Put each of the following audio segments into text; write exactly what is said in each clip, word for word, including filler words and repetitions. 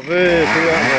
Ve, tu ya ve.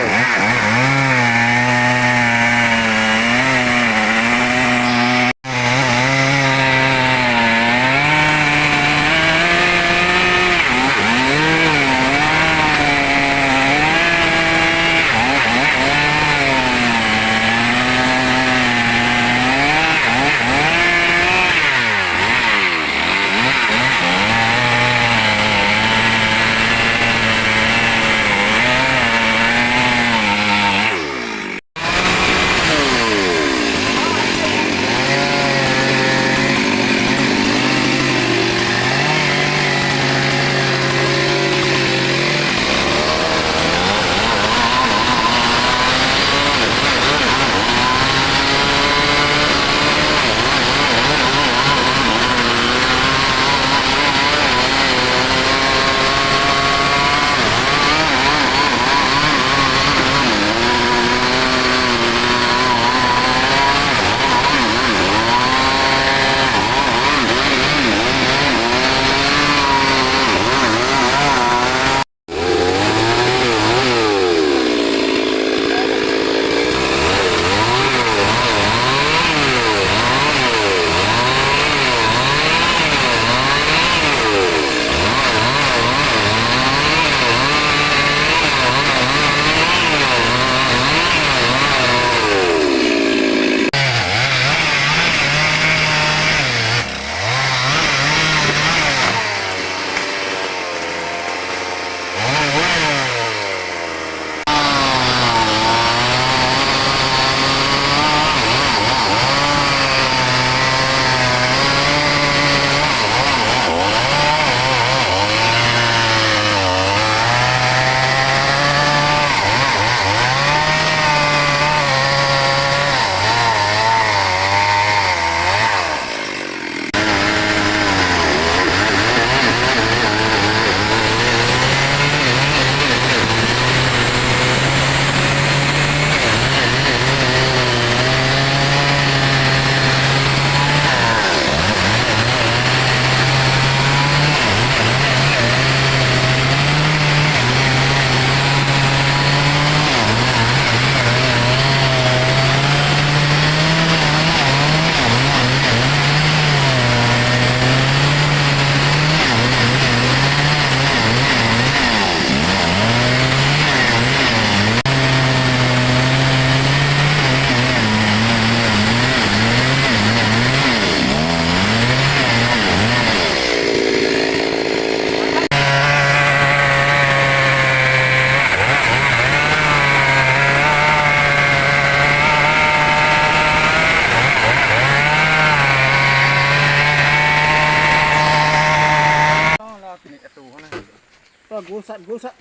Gulsat, gulsat.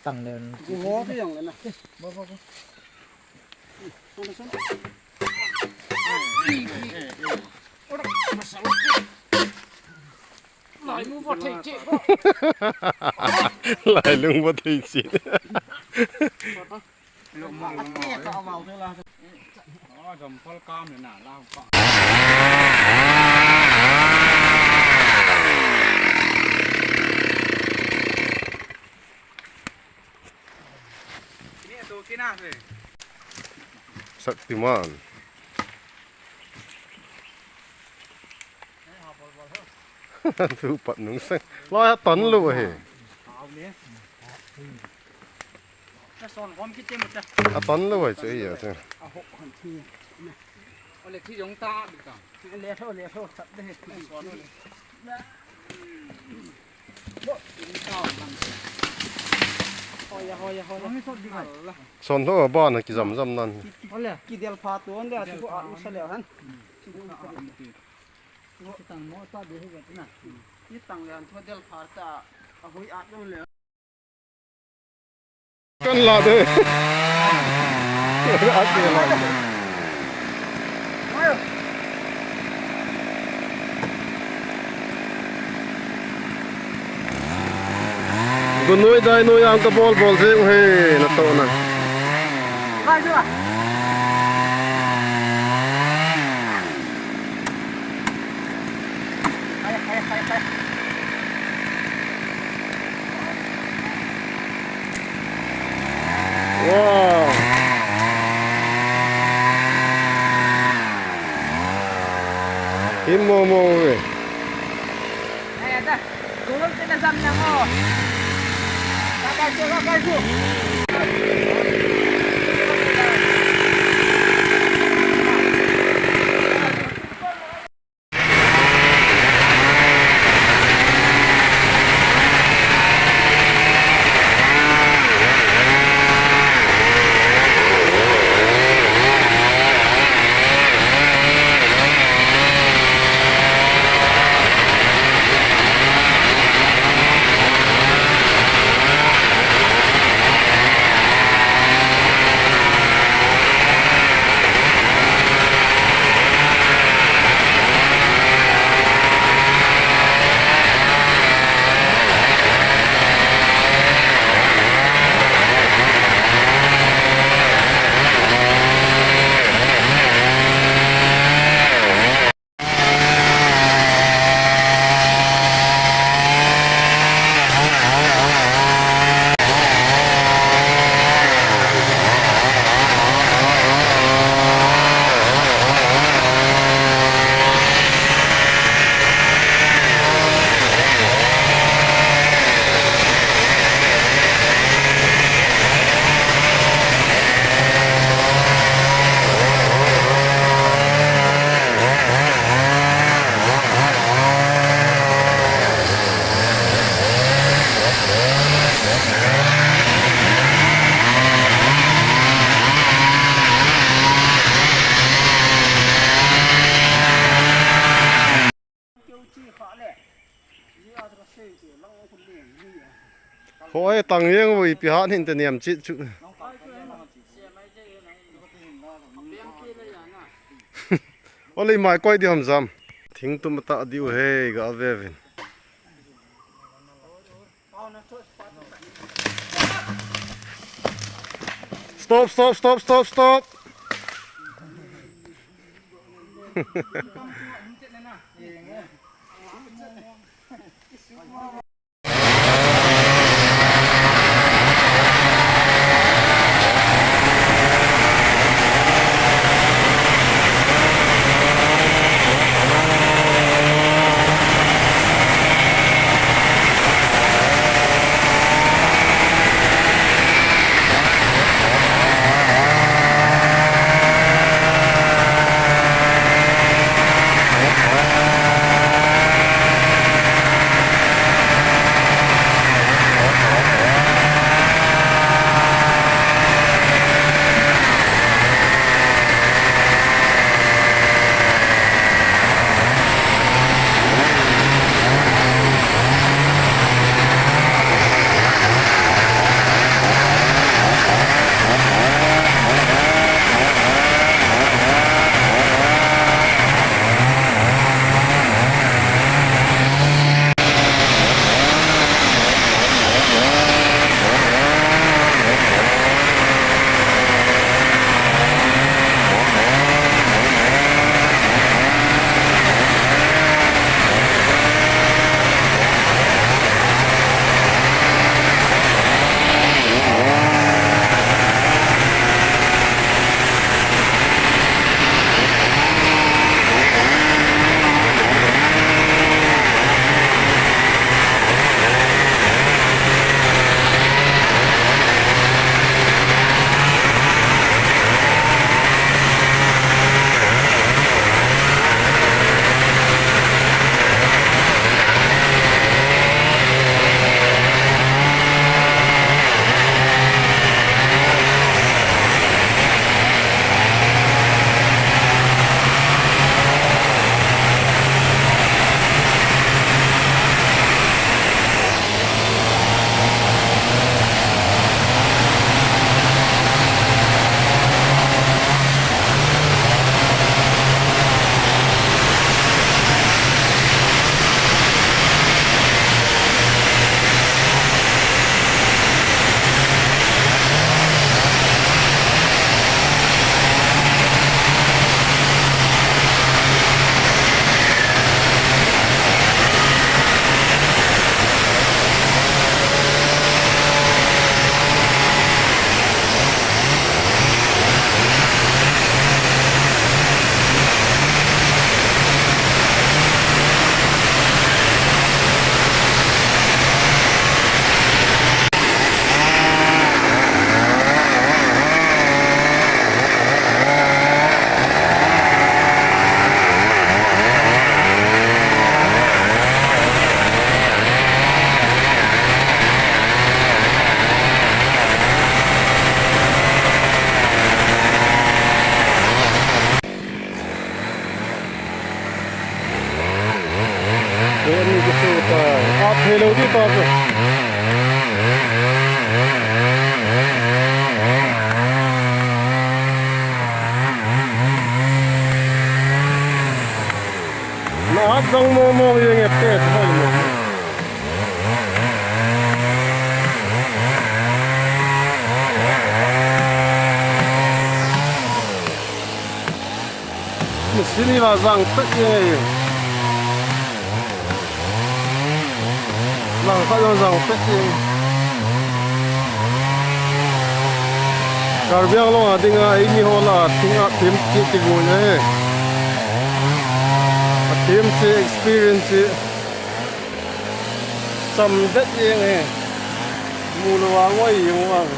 Tang le. Gu ho te jong le na. Bo, bo, bo. Sun, sun. Lailung bo thei che. Lailung bo thei che. Shaktiman. Chu pat nung sang. Loi ha ton lou hi. A ton lou hi chu ya chu. Son lou ba na kijam jam nan. Kidel pha tu on de a chu a u sa le han. Kitang mo ta de hi ga na. Kitang le an thu del pha ta a hui a jong le. Kan la de. At de la. Gunoi dainoi ang ka bol bol jeng he na to na. Him mo mo ve. Hoi, tang jeng vo, ipi hat hin te niam chit chu. Ole mai koi di ham jam. Thing tum ta diu he ga ve vin. Stop, stop, stop, stop, stop. Chu ta, a thei lou di ta chu. Na at jong mo mo yeng e pe chu hoi mo. Sini la jang pet yeng e. Lang khat jong jang pet yeng. Karbi Anglong a dinga eimi ho lah a thing a them che ti go e. A them che experience che. Cham det yeng e. Mu lou a ngoi yeng vang.